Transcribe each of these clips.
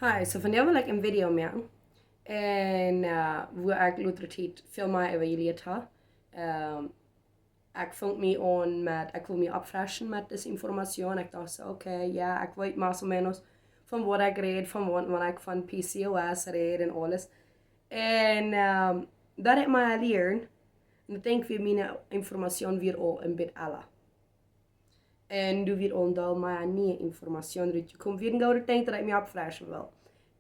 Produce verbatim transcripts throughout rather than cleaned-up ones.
Hi, so vondoag well ekj een Video moaken. Un uh, wua ekj latste Tiet väl mea äwa jelieet hab. Um, ekj funk mie aun met, ekj wull mie oppfreschen met dise Information. Ekj docht so, okay, jo, ekj weet más o menos von waut ekj räd, von waut, wan ekj von P C O S räd un aules. Un um, daut haft mie jelieet. Un ekj denkj, wia miene Information wia aul een bät aula. Un doa wia aul een Deel mea niee Information rutjekomen. Wia een goodet Dinkj daut ekj mie oppfreschen well.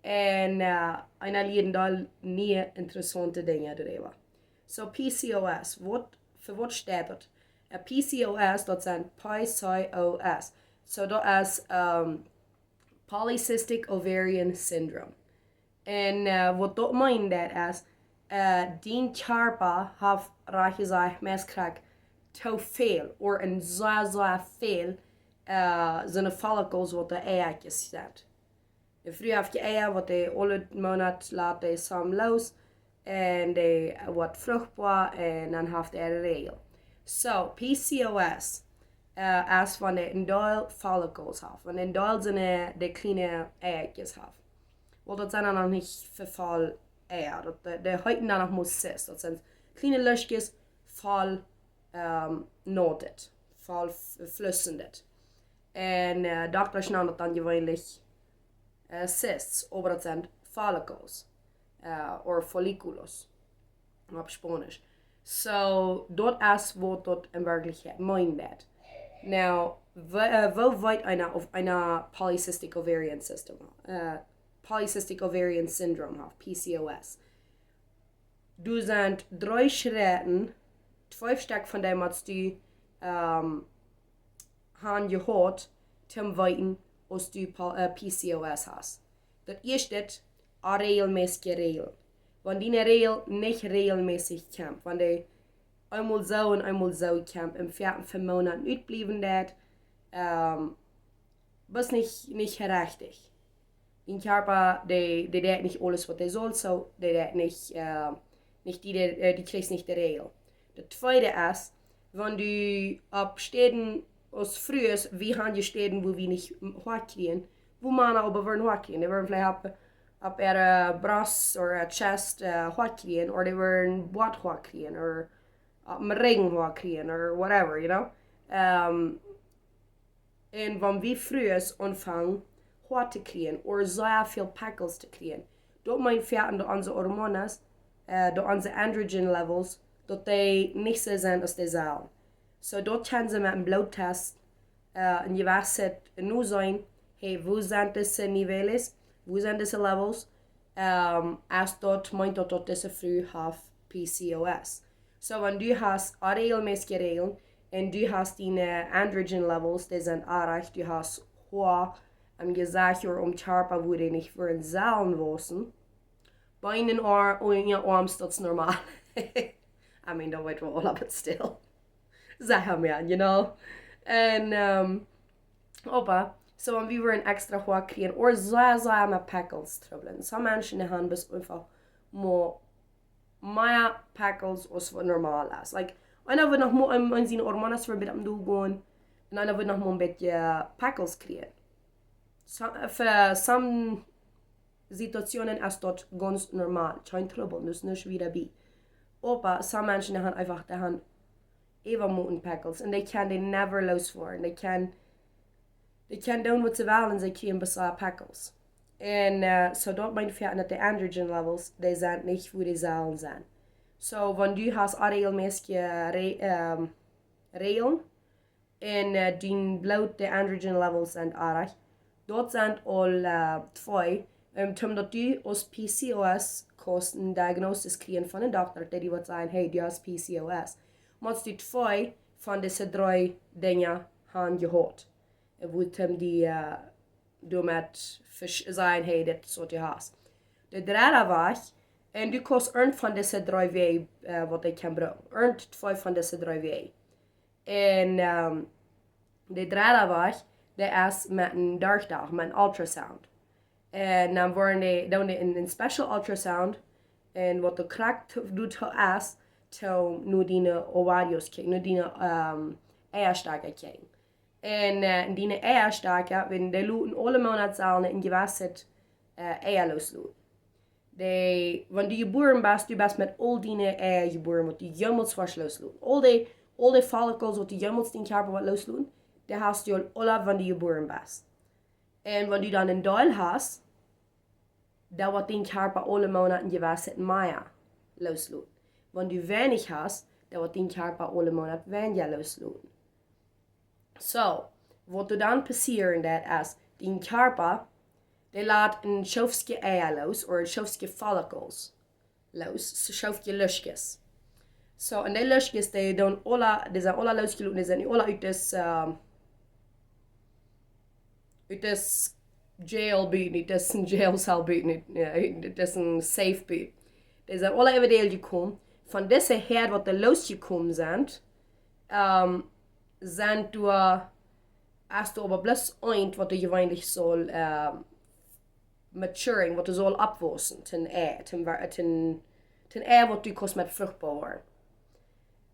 Un uh, eena lieet een Deel niee interessante Dinja doaräwa. So P C O S, waut, fa waut steit daut? Uh, P C O S, daut sent P C O S. So daut es um, Polycystic Ovarian Syndrome. Un uh, waut daut meent, daut es, uh, dien Kjarpa haft, rajcht jesajcht, meist krakjt too väl, or een sea, sea väl, uh, soone follicles waut de Eia sent. De Fru haft de Eia, waut de aule Moonat lat de Sam loos, un dee woat fruchtboa, un dan haft dee de Regel. So, P C O S uh, es wan dee een Deel follicles haft, wan dee een Deel soone, de kjliene Eia haft. Well, daut sent dan noch nich voll Eia. Daut, de, de heeten dan noch mol cysts. Daut sent kjliene Luschkjes voll um, knotted, voll f- flussendet. Un uh, Dokta nanen daut dan jeweenlich uh, cysts, oba daut sent follicles, uh, or folículos opp Spaunisch. So, daut es waut daut en Werkjlichkjeit meent. Now, wo, uh, woo weet eena auf eena polycystic ovarian system, uh, polycystic ovarian syndrome haft, P C O S? Doa sent dree Schritt, twee Stekj von dee motst du um, han jehaut, toom weeten aus du P- uh, P C O S hast. Daut ieeschte, onrejelmäßje Regel. Wan diene Regel nich rejelmäßich kjemt, wan dee eemol soo un eemol soo kjemt, un vieetieen Moonaten utbliewen deit, um, best nich, nich rechtich. Dien Kjarpa, dee, dee deit nich aules waut dee saul, so dee deit nich, uh, nich die, dee, uh, dee kjrichst nich de Regel. Daut tweede es, wan du opp Städen aus Frues, wie han je Städen, wua wie nich Hoa kjrieen, wua Mana oba wudden Hoa kjrieen. Dee wudden veleicht opp, opp äare Brost or äare Chest uh, Hoa kjrieen, or dee wudden Boat Hoa kjrieen, or opp dän Rigjen Hoa kjrieen, or whatever, you know. Um, un wan wie Frues aunfangen Hoa to kjrieen, or sea väl Pekjels to kjrieen, daut meent vieetieen daut onse Hormonen, uh, daut onse androgen levels, daut dee nich soo sent aus dee sellen. So daut kjennen see met een Bloottest uh, en jewasset noseenen, hey, wua sent dise niveles, wua sent dise levels, um, aus daut meent daut daut dise Fru haft P C O S. So, wan du hast onrejelmäßje Regeln un du hast diene androgen levels, dee sent oajch, du hast Hoa aum Jesecht or aum Kjarpa, wua dee nich wudden sellen wausen, Been un Ar- un je Oarms, daut es normal. I mean, daut weet wie aula, but still. Saj mie, you know. Un, um, oba, so wan wie wudden extra Hoa kjrieen, or sea, sea met Pekjels trubblen. Some Menschen han best eenfach mea, mea Pekjels aus waut normal es. Like, eena woat noch mol en, en siene Hormonen wada een bät aum Dol gonen, un eena woat noch mol een bät Pekjels kjrieen. So, fa some Situationen es daut gaunz normal, kjeen Trubbel, daut es nuscht wada bie. Oba some Menschen, dee han eenfach, dee han äwamooten Pekjels un dee kjennen dee never looswoaren. Dee kjennen, dee kjennen doonen waut see wellen, see kjrieen best Pekjels. Un, uh, so daut meent vieetieen daut de androgen levels, dee sent nich wua dee sellen sennen. So, wan du hast onrejelmäßje Re- um, Regeln, un, uh, dien Bloot, de androgen levels sent oajch. Daut sent aul, uh, twee. Um, toom daut du aus P C O S kaust eene Diagnosis kjrieen von een Dokta, dee die woat sajen, hey, du hast P C O S, motst du twee von dise dree Dinja han jehaut. Un woat hee die, uh, doamet vesch- sajen, hey, dit es waut du hast. De dredde Wajch, un du kaust eent von dise dree Wäaj, uh, waut ekj kaun brucken. Eent, twee von dise dree Wäaj. Un, um, de dredde Wajch, dee es met een Derchdach, met een Ultrasound. Un dan woaren dee, doonen dee een, een special Ultrasound, un waut de krakjt doa es, to no diene Ovarios kjikjen, no diene, um, Eiastakja kjikjen. Un, uh, diene Eiastakja, wan dee loten aule Moonat sellen en jewasset äh, Eia loosloten. De, wan du jebuaren best, du best met aul diene Eia jebuaren, waut du jemols woascht loosloten. Aul de, aul de follicles, waut du jemols dien Kjarpa woat loosloten, dee hast du aul aula, wan du jebuaren best. Un wan du dan een Deel hast, dan woat dien Kjarpa aule Moonaten jewess mea loosloten. Wan du weinich hast, dan woat dien Kjarpa aule Moonat weinja loosloten. So, waut doa dan passieren deit, es, dien Kjarpa, dee lat een Schoofskje Eia loos, or een Schoofskje follicles loos, een Schoofskje Luschkes. So, un dee Luschkes, dee doonen aula, dee sent aula loosjeloten, dee sent aula ut dis, ähm, ut dis jail buten, ut dis jail cell buten, ut, jo, ut dis safe buten. Dee sent aula äwa de Welt jekomen. Von dise Häad, waut doa loosjekomen sent, ähm, sent doa, es doa oba bloos eent, waut doa jeweenlich saul, ähm, maturing, waut doa saul oppwaussen, toom Ei, toom, wa-, toom, toom Ei, waut du kaust met fruchtboa woaren.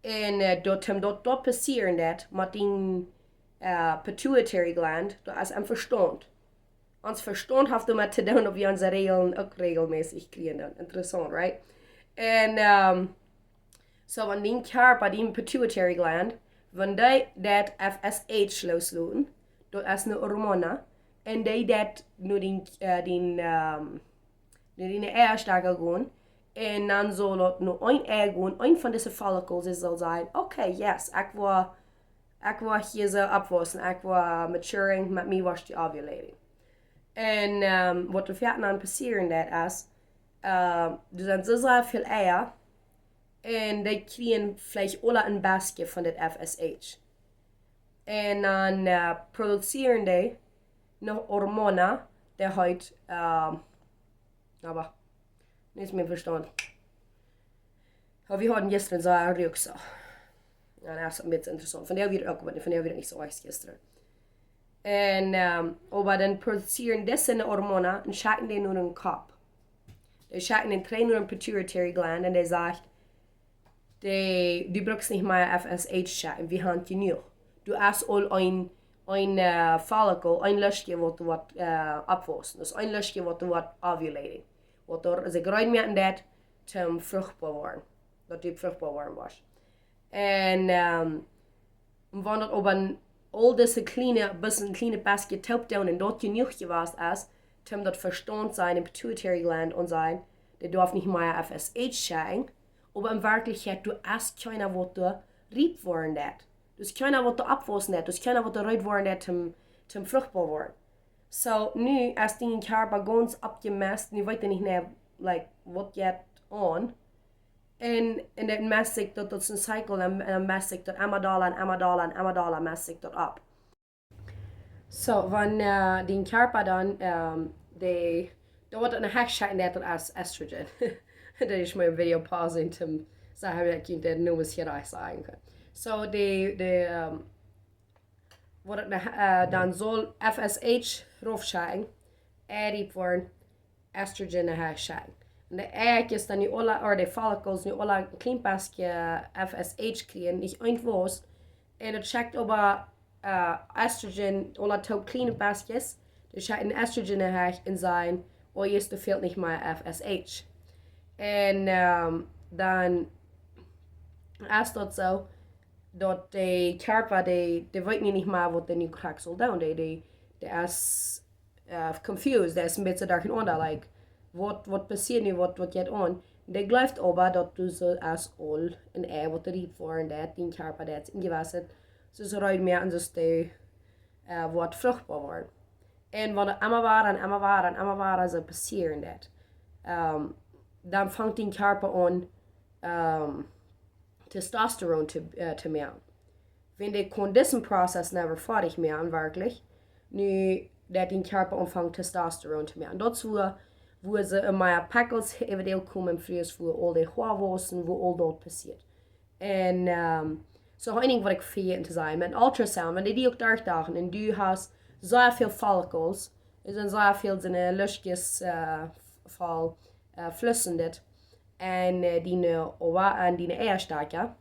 Un, äh, daut, toom daut, daut passieren deit, met dien, äh, pituitary gland, daut es em Vestaunt. Ons Vestaunt haft doamet to doonen, daut wie onse Reajlen uk reajelmässich kjrieen dan. Interessaunt, right? Un, ähm, so, wan dien Kjarpa, dien pituitary gland, wan dee daut F S H loosloten, daut es eene Hormona, un dee daut no dien, äh, dien, ähm, no diene Eia stoakja gonen, un dan saul daut no een Ei gonen, een von dise follicles, dee saul sajen, okay, yes, ekj woa, ekj woa hia soo oppwaussen, ekj woa maturing, met mie woascht du ovulating. Un, ähm, waut doa foaken dan passieren deit, es, ähm, doa sent soo sea väl Eia, un dee kjrieen veleicht aula een bestje von dit F S H. Un dan, äh, produzieren dee eene Hormona, dee heet, ähm, oba, nich mea em Vestaunt. Oba wie hauden jistren soo een Rucksach. Jo, daut es een bät interessaunt. Vondoag wia uk, vondoag wia nich soo aus jistren. Un, ähm, oba dan produzieren dise eene Hormona un schekjen dee no dän Kopp. Dee schekjen dän trigj no dän pituitary gland un dee sajcht, dee, du brukst nich mea F S H schekjen, wie haben jenuach. Du hast aul een, een, äh, follicle, een Luschkje waut, waut, äh, oppwaussen. Daut es een Luschkje waut, waut ovulating. Waut doa sikj reed moaken deit, toom fruchtboa woaren. Daut du fruchtboa woaren woascht. Un, ähm, wan daut oba aul dise kjliene, bloos een kjlienet bestje toop doonen un daut jenuach jewast es, toom daut Vestaunt sajen un pituitary gland aun sajen, dee darf nich mea F S H schekjen, oba en Werkjlichkjeit, du hast kjeena waut doa riep woaren deit. Du hast kjeena waut doa oppwaussen deit. Du hast kjeena waut doa reed woaren deit toom, toom fruchtboa woaren. So, nu es dien Kjarpa gaunz oppjemest, nu weet hee nich mea, like, waut jeit aun. Un, un dan mest sikj daut, daut es een cycle, un, un dan mest sikj daut emma dolla un emma dolla un emma dolla mest sikj daut opp. So, wan, äh, dien Kjarpa dan, ähm, dee, daut woat dan hecht schekjen, daut es estrogen. Daut es mien Video pausen, toom sajen, daut ekj de Nummern hia rajcht sajen kaun. So, dee, dee, ähm, woat et, äh, dan saul F S H rauf schekjen, Ei riep woaren, estrogen hecht schekjen. Un de Eia es dan nu aula, or de follicles nu aula een kjlien bestje F S H kjrieen, nich eent waut. Un daut schekjt oba, äh, estrogen, aula toop kjliene bestjes, dee schekjen estrogen hecht un sajen, oh, jie, doa fält nich mea F S H. Un, ähm, dan es daut soo, daut de Kjarpa, dee, dee weet nu nich mea waut dee nu krakjt saul doonen. Dee, dee, dee es, äh, confused, dee es een bät derchenaunda, like, waut, waut passieet nu, waut, waut jeit aun? Dee jleeft oba daut du soo aus aul een Ei waut riep woaren deit, dien Kjarpa deit, enjewast, soo reed moaken, soo dee, äh, woat fruchtboa woaren. Un wan daut emma wada un emma wada un emma wada soo passieren deit, ähm, dan fangt dien Kjarpa aun, ähm, testosterone to, äh, to moaken. Wan dee kaun disen Prozess never foadich moaken, werkjlich, nu daut dien Kjarpa aunfangt testosterone to moaken. Daut es wua, wua see mea Pekjels äwa de Welt komen, Frues, wua aul de Hoa wausen, wua aul daut passieet. Un, ähm, soo een Dinkj waut ekj vejäten to sajen, met een ultrasound, wan dee die uk derchdoagen un du hast soo väl follicles, et sent soo väl soone Luschkes, äh, voll, äh, Fluss en dit, un, äh, diene Owa-, un diene Eia stoakjen,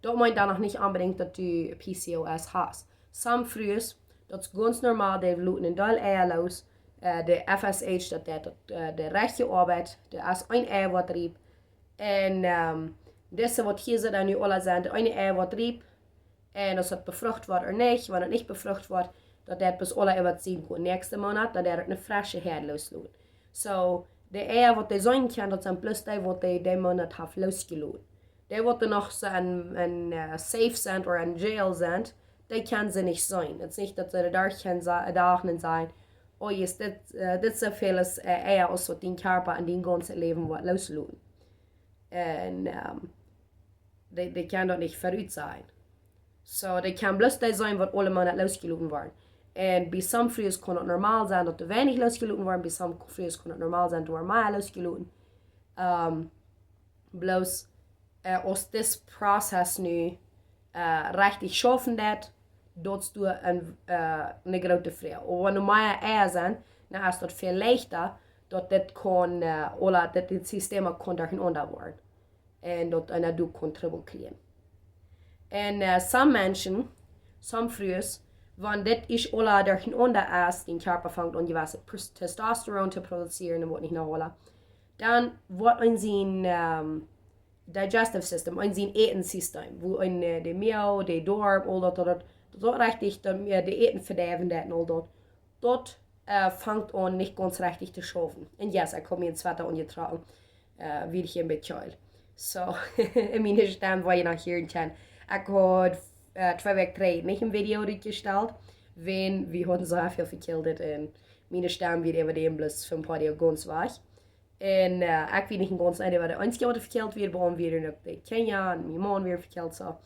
daut meent dan noch nich onbedinjt daut du P C O S hast. Some Frues, daut es gaunz normal, dee loten een Deel Eia loos, Äh, de F S H, daut deit daut, äh, de rajchte Oabeit, daut es een Ei waut riep. Un, ähm, dise waut hia sent, nu aula sent, daut eene Ei waut riep. Un aus daut befrucht woat ooda nich, wan daut nich befrucht woat, daut deit bloos aula äwa sieben Wochen. Näakjsten Moonat, dan deit daut eene fresche Häad loosloten. So, de Eia waut dee sennen kjennen, daut sent bloos dee waut dee dän Moonat haft loosjeloten. Dee waut doa noch soo en, en, äh, safe sent ooda en jail sent, dee kjennen see nich sennen. Daut es nich daut see doa kjennen sa-, doa sennen, oh yes, dit, äh, dit es soo väl aus, äh, Eia aus waut dien Kjarpa en dien gaunzet Läwen woat loosloten. Un, ähm, dee, dee kjennen daut nich verut seenen. So, dee kjennen bloos dee sennen waut aule Moonat loosjeloten woaren. Un bie some Frues kaun daut normal sennen daut doa weinich loosjeloten woaren, bie some Frues kaun daut normal sennen daut doa mea loosjeloten. Ähm, bloos, äh, aus dis Prozess nu, äh, rajcht schaufen deit, daut es doa een, äh, eene groote Froag. Oba wan doa mea Eia sent, dan es daut väl leichta, daut dit kaun, äh, ooda daut dit System kaun derchenaunda woaren. Un daut eena doa kaun Trubbel kjrieen. Un, äh, some Menschen, some Frues, wan dit es aula derchenaunda es, dien Kjarpa fangt aun jewesse Pros-, Testosteron to produzieren un waut nich noch aula, dan woat en sien, ähm, digestive system, en sien Ätensystem, wua en, äh, de Moag, de Doarm, aul daut, daut, daut, daut rajcht, daut, äh, de Äten vedeiwen deit un aul daut, daut, äh, fangt aun nich gaunz rajcht to schaufen. Un yes, ekj hab mie een Sweater aunjetrocken, äh, wiels ekj een bät kjelt. So, un miene Stemm woa jie noch hieren kjennen. Ekj haud, äh, twee Wäakj trigj nich een Video rutjestalt, wiels wie hauden soo väl Vekjiltheit un miene Stemm wia äwa däm bloos fa een poa Doag gaunz wajch. Un, äh, ekj weet nich gaunz, äh, wia de eensja waut vekjilt wia, bie ons wieren uk de Kjinja un mien Maun wia vekjilt, so.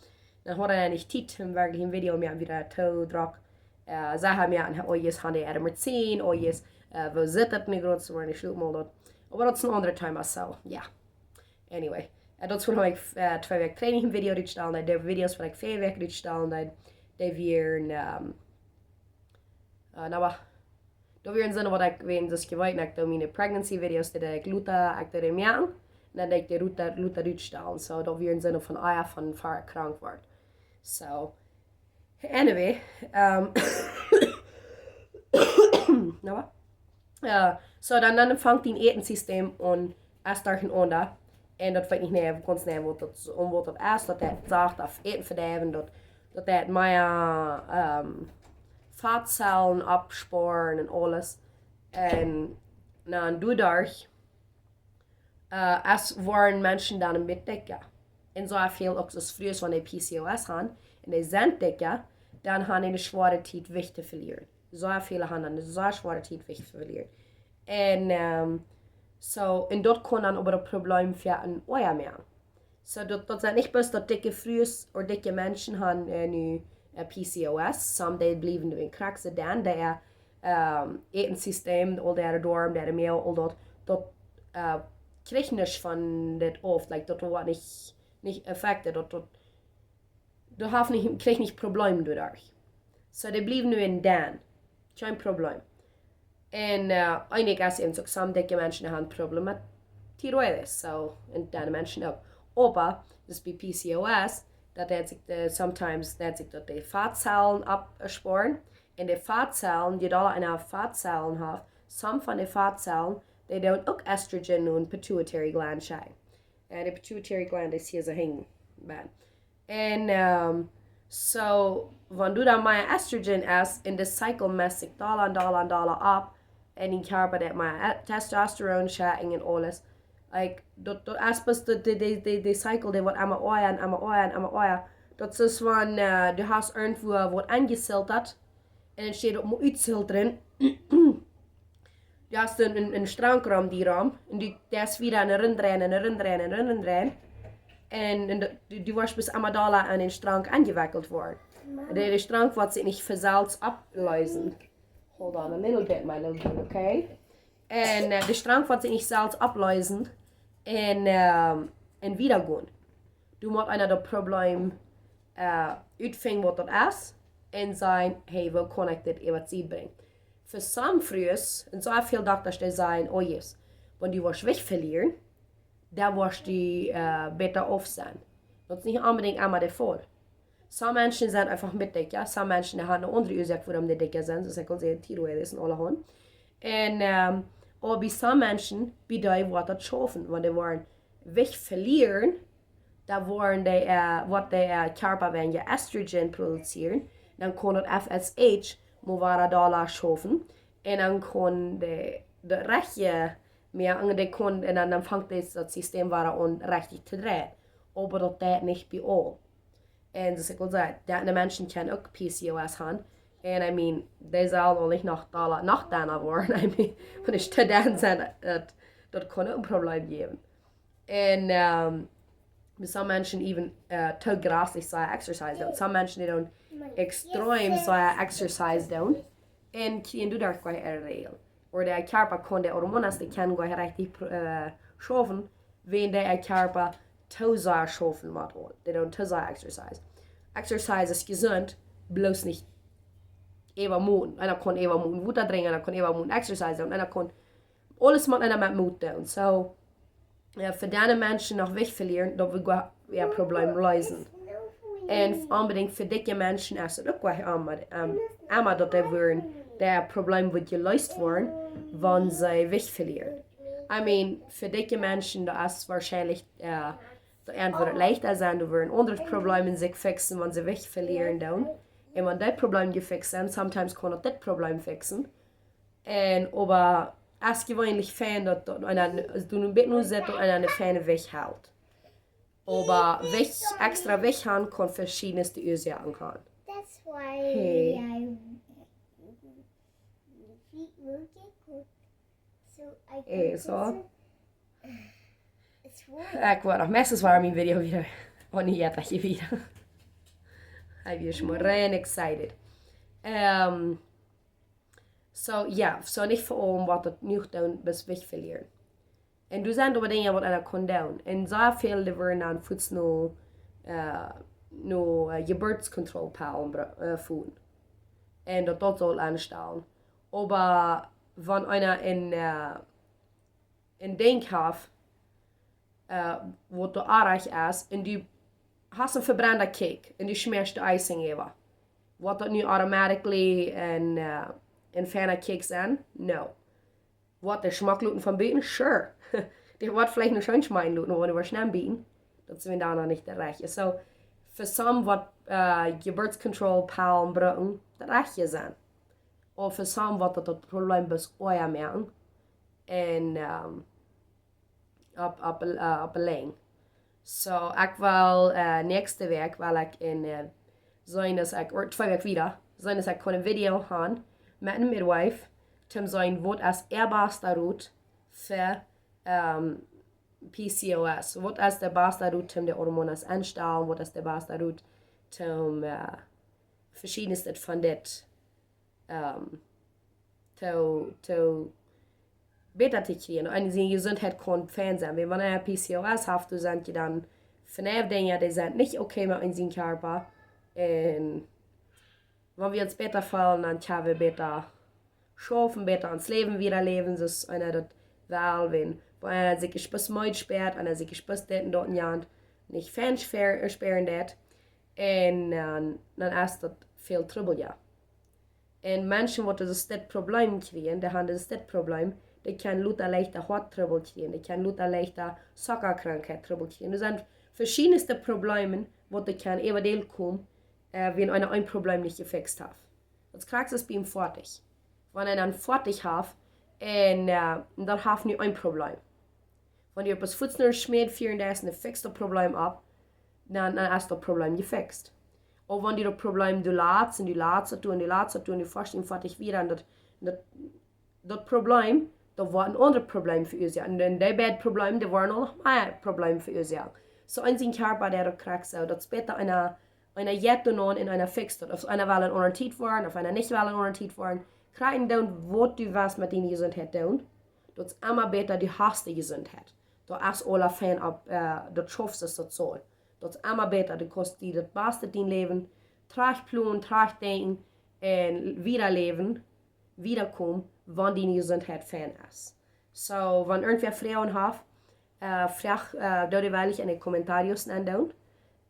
Dan haud ekj nich Tiet om werkjlich een Video mea wada to drocken. Äh, see haben mie, oh yes, haben dee Adam Martin, oh yes, äh, woo sitt daut nu groots, wua nich schlopen aul daut. Oba daut es een aundret Thema, so, jo. Anyway. Äh, daut es wuarom ekj, äh, twee Wäakj trigj nich een Video rutstalen deed. De Videos waut ekj väa Wäakj rutstalen deed, dee wieren, ähm, äh, na, oba daut wia een Senn waut ekj, wan jie daut weeten, ekj doo miene Pregnancy Videos, dee doo ekj lota, ekj doo dee moaken. Un dan doo ekj dee lota, lota rutstalen. So, daut wia een Senn von, ah jo, von ver ekj krank wort. So, anyway, ähm, na waut? Jo, so dan, dan fangt dien Ätensystem aun es derchenaunda. Un daut weet nich mea gaunz nau waut daut, om waut daut es, daut deit sacht opp Äten vedeiwen, daut, daut deit mea, ähm, Fattzellen oppsporen un aules. Un, na, un doaderch, äh, es woaren Menschen dan een bät dikja. Un soo väl uk aus Frues wan dee P C O S haben, un dee sent dikja, dan haben dee eene schwoare Tiet Jewicht to velieren. Soo väl haben dan eene soo schwoare Tiet Jewicht to velieren. Un, ähm, so, un daut kaun dan oba een Problem fa een Ei moaken. So, daut, daut sent nich bloos daut dikje Frues ooda dikje Menschen haben, äh, nu, äh, P C O S, some dee bliewen doa en krakjt soo dan, dee, ähm, Ätensystem, aul de Doarm, de Moag, aul daut, daut, äh, kjricht nuscht von dit auf, like, daut woat nich, nich affected, daut, daut, daut haft nich, kjricht nich Problem doaderch. So, dee bliewen nu en dan. Kjeen Problem. Un, äh, eenje es uk, some dikje Menschen haben Problem met Tiroides, so, un dan Menschen uk. Oba, daut bie P C O S, daut deit sikj de, sometimes deit sikj daut de Fattzellen oppsporen. Un de Fattzellen, dee aula eene Fattzellen haben, some von de Fattzellen, dee doonen uk Estrogen no de pituitary gland schekjen. Un de pituitary gland es hia soo hinjen. Un, ähm, so, wan du dan mea Estrogen hast, un de Cycle mest sikj dolla un dolla un dolla opp, un dien Kjarpa deit mea e-, Testosteron schekjen un aules. Like, daut, daut es bloos de, de, de, de, de Cycle, dee woat emma oaja un emma oaja un emma oaja. Daut es wan, äh, du hast irjentwua waut enjeziltat, un dan steit opp mol utziltren. Du hast een, een, een Strank rom die rom, un du, dee es wada aun rundren un rundren un rundren. Un, un du, du woascht bloos emma dolla aun dän Strank aunjewickelt woaren. De, de Strank woat sikj nich von selfst aufleesen. Hold on a little bit, my little dude, okay? Un, äh, de Strank woat sikj nich selfst aufleesen un, ähm, un wieda gonen. Du motst eena daut Problem, äh, utfinjen waut daut es un sajen, hey, woo kaun ekj dit äwa Sied brinjen? Fa some Frues, un soo väl Dokta dee sajen, oh yes, wan du woascht Jewicht velieren, dan woascht du, äh, bäta auf sennen. Daut es nich onbedinjt emma de Faul. Some Menschen sent eefach met dikja, jo. Some Menschen haben eene aundre Uasoak wuarom dee dikja sent, soo aus ekj aul säd, Tiroides un aulahaunt. Un, ähm, oba bie some Menschen, bie dee woat daut schaufen, wan dee woaren Jewicht velieren, dan woaren dee, äh, woat de, äh, Kjarpa weinja Estrogen produzieren, dan kaun daut F S H mau wada dolla schaufen, un dan kaun de, de rajchte mea, un dee kaun, un dan, dan fangt daut, daut System wada aun rajcht to dreien. Oba daut deit nich bie aul. Un soo aus ekj aul säd, daut de Menschen kjennen uk P C O S haben. Un I mean, dee sellen aul nich noch dolla, noch denna woaren. I mean, wan ekj to dan saj, daut, daut kaun uk een Problem jäwen. Un, ähm, bie some Menschen even, äh, too drastic sea exercise doonen. Some Menschen dee doonen extrem sea exercise doonen. Un kjrieen doaderch goa äa Regel. Ooda de Kjarpa kaun de Hormonen, dee kjennen goa rajcht, äh, schaufen, wan de Kjarpa too sea schaufen mott aul. Dee doonen too sea exercise. Exercise es jesunt, bloos nich äwamoten. Eena kaun äwamoten Wota drinkjen, eena kaun äwamoten exercise doonen, eena kaun aules mott eena met Moot doonen. So, jo, fa dee Menschen noch Jewicht velieren, daut woat goa äa Problem leesen. Un onbedinjt fa dikje Menschen es daut uk goa emma, ähm, emma daut dee woaren, daut Problem woat jeleest woaren, wan see Jewicht velieren. I mean, fa dikje Menschen, daut es woarschienlich, äh, daut woat leichta sennen, doa woaren aundre Probleme sikj fixen, wan see Jewicht velieren doonen. Un wan dee Probleme jefixt sent, sometimes kaun daut dit Problem fixen. Un oba es jeweenlich fein daut, daut eena, aus du nu een bät nu sitst, daut eena een feinet Jewicht helt. Oba Jewicht, extra Jewicht haben kaun veschiedne Uasoaken haben. That's why Hey. I eat really good. So I Eh, can so. It's warm. Ekj woa noch meistens woa mien Video wada. Oh nä, jo, daut je wada. Ekj sie schon mol rein excited. Ähm, so, jo, so nich fa aulem waut daut nu doonen, bloos Jewicht velieren. Un doa sent oba Dinja waut eena kaun doonen. Un sea väl dee woaren dan fuaz no, äh, no, äh, Jeburtskontrollpellen br-, äh, foten. Un daut daut saul aunstalen. Oba wan eena een, äh, een Dinkj haft, äh, waut doa oajch es, un du hast een vebrenda Kjikj, un du schmearst de Icing äwa, woat daut nu automatically een, äh, een feina Kjikj sennen? No. Woat dee schmock loten von buten? Sure. Dee woat veleicht noch scheen schmecken loten, oba dee woat schmock buten. Daut sent wie dan noch nich de rajchte. So, fa some waut, äh, Jeburtskontrollpellen brucken, de rajchte sent. Ooda fa some waut daut, daut Problem bloos oaja moaken. Un, ähm, opp, opp, äh, opp de Lenj. So, ekj well, äh, näakjste Wäakj well ekj en, äh, seenen aus ekj, ooda twee Wäakj wieda, seenen aus ekj kaun een Video haben met eene Midwife, toom seenen waut es äa basta Rot fa, ähm, P C O S. Waut es de basta Rot toom de Hormonen aunstalen, waut es de basta Rot toom, äh, veschiednet von dit, ähm, to, to bäta to kjrieen. Un siene Jesuntheit kaun fein sennen. Wan, wan eena P C O S haft, doa sent je dan von Dinja, dee sent nich okay met en sien Kjarpa. Un wan wie ons bäta feelen, dan kjenn wie bäta schaufen, bäta ons Läwen wieda läwen, soo aus eena daut well, wan, wan eena sikj bloos meed spiert, eena sikj bloos dit un daut un jant, nich fein spieren, spieren deit. Un, äh, dan es daut väl Trubbel, jo. Un Menschen waut dit Problem kjrieen, dee haben dit Problem, dee kjennen lota leichta Hoattrubbel kjrieen, dee kjennen lota leichta Zuckakrankheit Trubbel kjrieen. Doa sent veschiedne Probleme waut dee kjennen äwa dee komen, äh, wan eena een Problem nich jefixt haft. Daut krakjt es biem Foatich. Wan eena een Foatich haft, un, äh, daut haft nu een Problem. Wan du bloos fuaz no de Schmäd fieren deist un dee fixt daut Problem opp, dan, dan es daut Problem jefixt. Ooda wan du daut Problem, du latst un du latst daut, du latst daut, du foascht een Foatich wieda un daut, daut, daut Problem, daut woat een aundret Problem veuasoaken. Un dan dee beid Probleme, dee woaren aul noch mea Probleme veuasoaken. So en sien Kjarpa, dee daut krakjt soo, daut es bäta eena, eena jeit doa aun un eena fixt daut. Auf eena well en aundre Tiet woaren, auf eena nich well en aundre Tiet woaren. Krakjt doonen waut du west met diene Jesuntheit doonen. Daut es emma bäta, du hast de Jesuntheit. Daut es aula fein opp, äh, daut schauft soo aus daut saul. Daut es emma bäta, du kaust die daut baste ut dien Läwen trigjplonen, trigjdenkjen un wieda läwen, wieda komen, wan diene Jesuntheit fein es. So, wan irjentwäa Froagen haft, äh, froag, äh, doa dee well ekj en de Comentarios nenn doonen.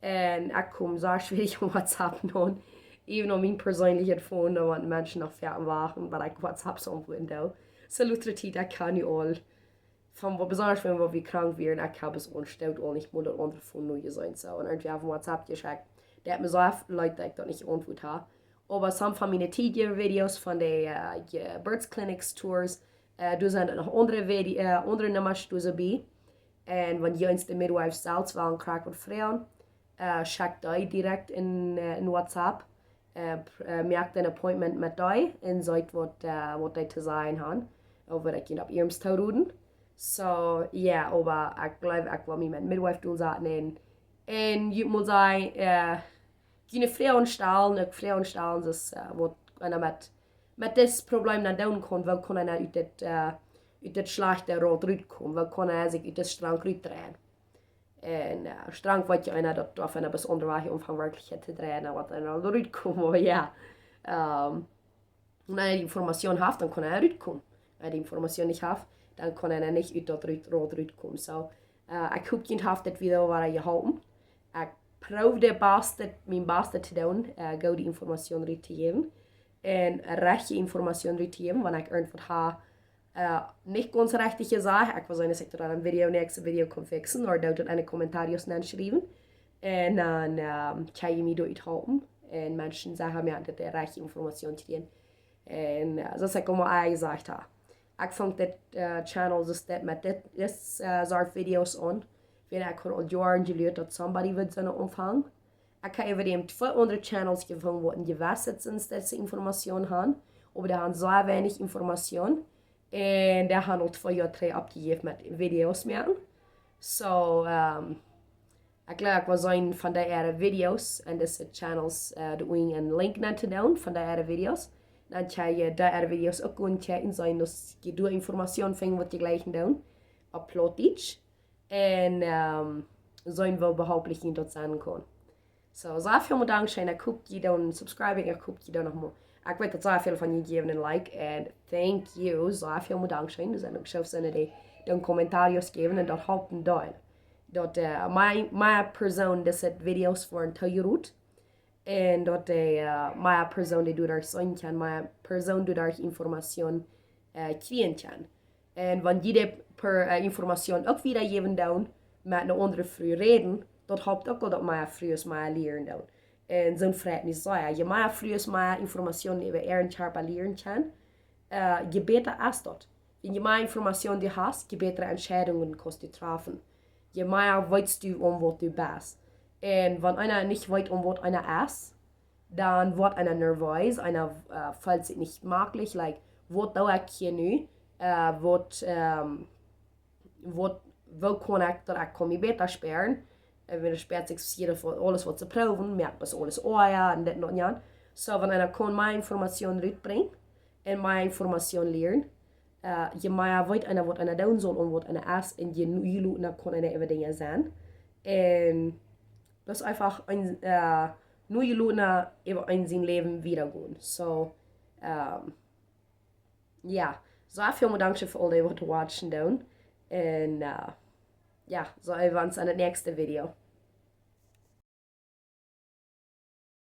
Un ekj kom sea schwierich aun WhatsApp nenn. Even opp mien perseenlichet Phone, dan woaren Menschen noch foaken wachten, waut ekj WhatsApp soo aunwuaden doo. Soo, latste Tiet, ekj kaun nu aul, von waut, besonda von waut wie krank wieren, ekj hab et aunstoot aul nich mol daut aundre Phone nu jeseenen, soo. Un irjentwäa haft WhatsApp jeschekjt, dee haft mie soo leet, daut ekj daut nich jeauntwuat hab. Oba some von miene tiedje Videos von de, äh, Geburtskliniks Tours, äh, doa sent noch aundre Vide-, äh, aundre Nummasch doa soo bie. Un wan jie eent de Midwife selfst wellen krakjt waut froagen, äh, schekjt dee direkt en, äh, en WhatsApp. Äh, pr-, äh, moakt een Appointment met dee un sajcht waut, äh, waut dee to sajen haben. Ooda waut ekj junt opp iernst toroden. Soo, jo, oba ekj jleew, ekj well mie met Midwife doa setten un, un jie mott sennen, äh, june Froagen stalen, uk Froagen stalen, soo, äh, waut eena met, met dit Problem dan doonen kaun, woo kaun eena ut dit, äh, ut dit schlajchte Rot rutkomen, woo kaun eena sikj ut dit Strankj rutdreien. Un, äh, Strankj weet jo eena daut doa von eena besonda Wajch aunfangt werkjlich to dreien, waut eena aul rutkomen, oba jo. Ähm, wan eena dee Information haft, dan kaun eena rutkomen. Wan eena dee Information nich haft, dan kaun eena nich ut daut rut, Rot rutkomen. Soo, äh, ekj hop, junt haft dit Video wada jeholpen. Ekj proow daut baste, mien bastet to doonen, äh, goode Information rut to jäwen. Un rajchte Information rut to jäwen, wan ekj irjentwaut hab, äh, nich gaunz rajcht jesajcht. Ekj well seenen, daut ekj daut en een Video, näakjste Video kaun fixen, ooda daut en de Kommentaren nenschriewen. Un dan, ähm, kaun jie mie doa rut halpen. Un Menschen sajen mie, daut dee rajchte Information kjrieen. Un, äh, soo aus ekj aul mol jesajcht hab, ekj funk dit, äh, Channel, soo aus dit met dit, dit, äh, Sort Videos aun. Wiels ekj haud aul Joaren jelieet daut somebody wudd sennen aunfangen. Ekj hab äwa däm twee aundre Channels jefungen, waut een jewesset sent, daut see Information haben. Oba dee haben sea weinich Information. Un dee haben aul twee Joa trigj oppjejäft met Videos moaken. Soo, ähm, ekj jleew, ekj well seenen von dee äare Videos un dise Channels, äh, doa unjen een Link nen to doonen von dee äare Videos. Dan kaun jie dee äare Videos uk gonen kjikjen, seenen daut jie doa Information finjen waut jie jlikjen doonen. Opp Plautdietsch. Un, ähm, seenen woo behjelplich jie daut sennen kjennen. Soo, sea väl mol dankscheen, ekj hop jie doonen subscriben, ekj hop jie doonen noch mol. Ekj weet daut sea väl von junt jäwen een Like, un thank you, sea väl mol dankscheen. Doa sent uk soo väl dee doonen Kommentaren jäwen un daut halpt een Deel. Daut, äh, mea, mea Persoonen dise Videos woaren tojeroden. Un daut dee, äh, mea Persoonen dee doaderch seenen kjennen, mea Persoonen doaderch Information, äh, kjrieen kjennen. Un wan jie dee, äh, Information uk wieda jäwen doonen, met eene aundre Fru räden, daut halpt uk aul daut mea Frues mea lieren doonen. Un soo freit mie sea. Je mea Frues mea Information äwa äaren Kjarpa lieren kjennen, äh, je bäta es daut. Un je mea Information du hast, je bätre Entscheidungen kaust du träfen. Je mea weetst du aun waut du best. Un wan eena nich weet aun waut eena es, dan woat eena nervös, eena, äh, feelt sikj nich jemaklich, like, waut doo ekj hia nu? Äh, waut, ähm, waut, woo kaun ekj daut ekj kaun mie bäta spieren? Äh, wan eena spiert sikj jiedet Mol aules waut to proowen, moakt bloos aules oaja un dit un daut. Soo, wan eena kaun mea Information rutbrinjen un mea Information lieren, äh, je mea weet eena waut eena doonen saul un waut eena es, un je nu-, je lota kaun eena äwa Dinja sennen. Un daut es eefach een, äh, nu je lota äwa een sien Läwen wieda gonen. Soo, ähm, jo, soo väl mol dankscheen fa aul dee waut watchen doonen. Un, äh, jo, soo, wie seenen ons en daut näakjste Video.